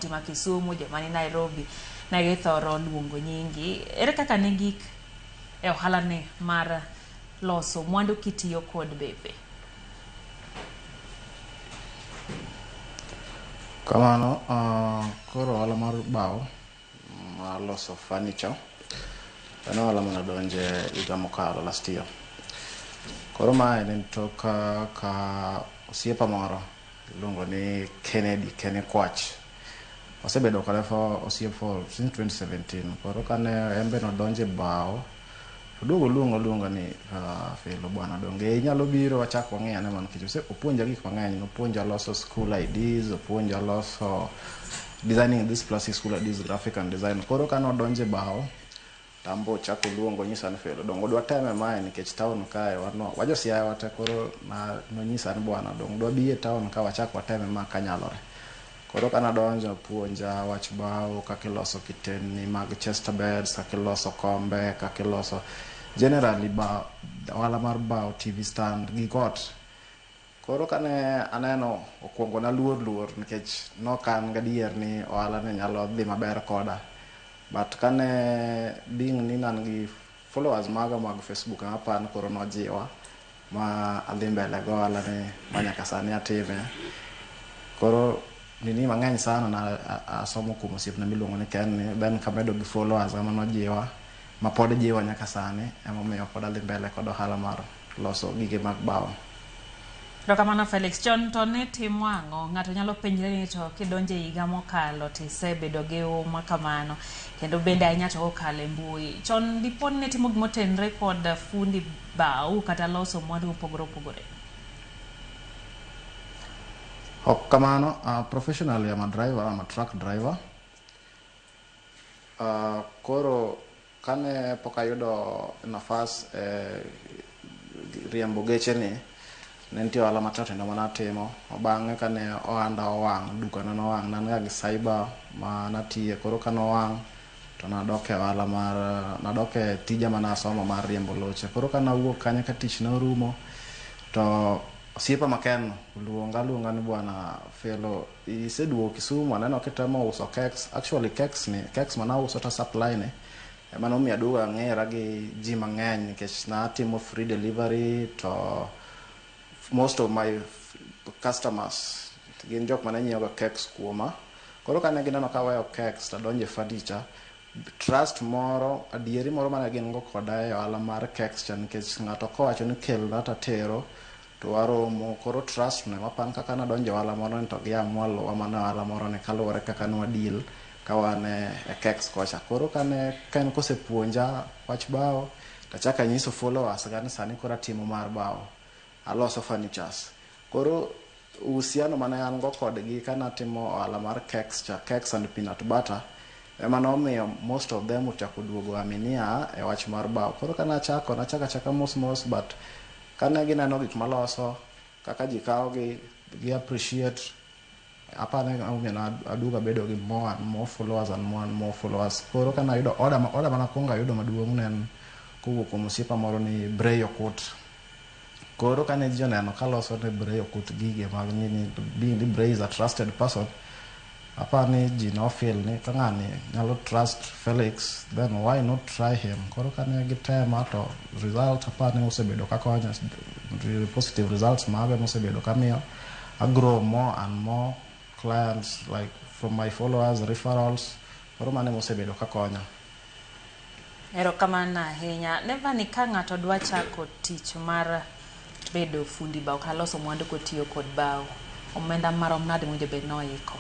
kaunti ma Kisumu, joma ni Nairobi ne githoro luongo nyingi. Ere kaka ne gik e ohala ni mar loso mwandu kitiyo kod bepe? Kamano, koro ohala mar bao mar loso furniture en ohala mane adonje higa mokalo last year. Koro mae ne en tok ka osiepa moro iluongo ni Kennedy Kenny Kwach. Wasebedo kode for osiep for since 2017. Koro kane en be nodonje bao oduogo oluonga oluonga ni Felo bwana donge inyalo biro wachak wang'i ane ma nikech opuonja gik mang'eny. Nopuonja loso school IDs, opuonja loso designing this plastic school IDs, graphic and design. Koro kane odonje bao to an be ochako oluongo onyisa ni Felo donge dwa teme mae nikech town kae wan wajo Siaya wate koro nonyisa ni bwana donge dwa bi e town ka wachak wateme ma kanyalore. Koro kana donjo puonja wach bao kaka iloso kitendni mag chest beds, kaka iloso kombe, kaka iloso generally bao, ohala mar bao, TV stand gik ot. Koro kane aneno okuongo naluor luor nikech nok an gadier ni ohala ni nyalo dhi maber koda. But kane being ni an gi followers maga mag Facebook ema ni koro nojiwa ma adhi mbele go ohala ni ma nyaka sani atime. Koro nini mang'eny sana na asomo kuom osiepna miluongo ni Ken ni then kamedo gi followers ema nojiwa ma pod jiwa nyaka sani emomiyo pod adhi mbele kod ohala mar loso gige mag bao. Erokamano Felix. Chon to ne timo ang'o? Ng'ato nyalo penjre ni to kidonjo e higa mokalo to isebedo gi huma kamano kendo bende ahinya to kokalo e mbui. Chon dipo ni ne timo gimotenre kod fundi bao kata loso mwandu mopogore opogore? Ok kamano, professionally I'm a driver, I'm a truck driver. Koro kane pok ayudo nafas e riembo geche ni, ne nitie ohala matindo tindo mane atimo. Bang'e kane ohanda owang', duka na nowang', ne an ga gi cyber ma natiye. Koro kane owang' to nadok e ohala mar nadok e tija mane asomo mar riembo loche. Koro kane awuok kanyo ka tich norumo, to osiepa ma Ken oluonga aluonga ni bwana Felo iseduogo Kisumu aneno kitemo uso cakes. Actually cakes ni cakes mane auso to supply ni ema nomiyo aduogo ang'era gi ji mang'eny nikech natimo free delivery to most of my customers gin jok mane nyiewo ga cakes kuoma. Koro kane gineno ka aweyo cakes to adonjo e furniture, trust moro adieri moro mane gin go koda e ohala mar cakes cha nikech ng'ato kowacho ni kelna tatero to waromo. Koro trust no ema apani kaka nadonjo e ohala moro ni to gi amua luwa mana e ohala moro ni kaluwore kaka ne wa deal ka wan e cakes kocha. Koro kane Ken kosepuonja wach bao tachako anyiso followers ga ni sani koro atimo mar bao. Aloso furnitures. Koro uhusiano mane an go kodgi kanatimo ohala mar cakes cha, cakes and peanut butter, ema nomiyo most of them ochako duogo aminia e wach mar bao. Koro kane achako, nachako achaka mos mos but kane gineno gik maloso, kaka ji kawo gi, gi appreciate, apani emomiyo aduogo abedo gi more and more followers and more and more followers. Koro kane ayudo order, order mane akwongo ayudo maduong' ne en kowuok kuom osiepa moro ni Bray Okut. Koro kane ji oneno kaloso ne Bray Okut gige mag nini, being ni Bray is a trusted person, apani ji no feel ni ka ng'ani nyalo trust Felix, then why not try him? Koro kane gitema to result apani osebedo kakonya, positive results maga mosebedo kamiyo I grow more and more clients like from my followers, referrals. Koro mano emosebedo kakonya. Erokamano ahinya. Neva ni ka ng'ato dwa chako tich mar bedo fundi bao kata loso mwandu kotiyo kod bao, omenda marom nade mowinjo bed ni oiko?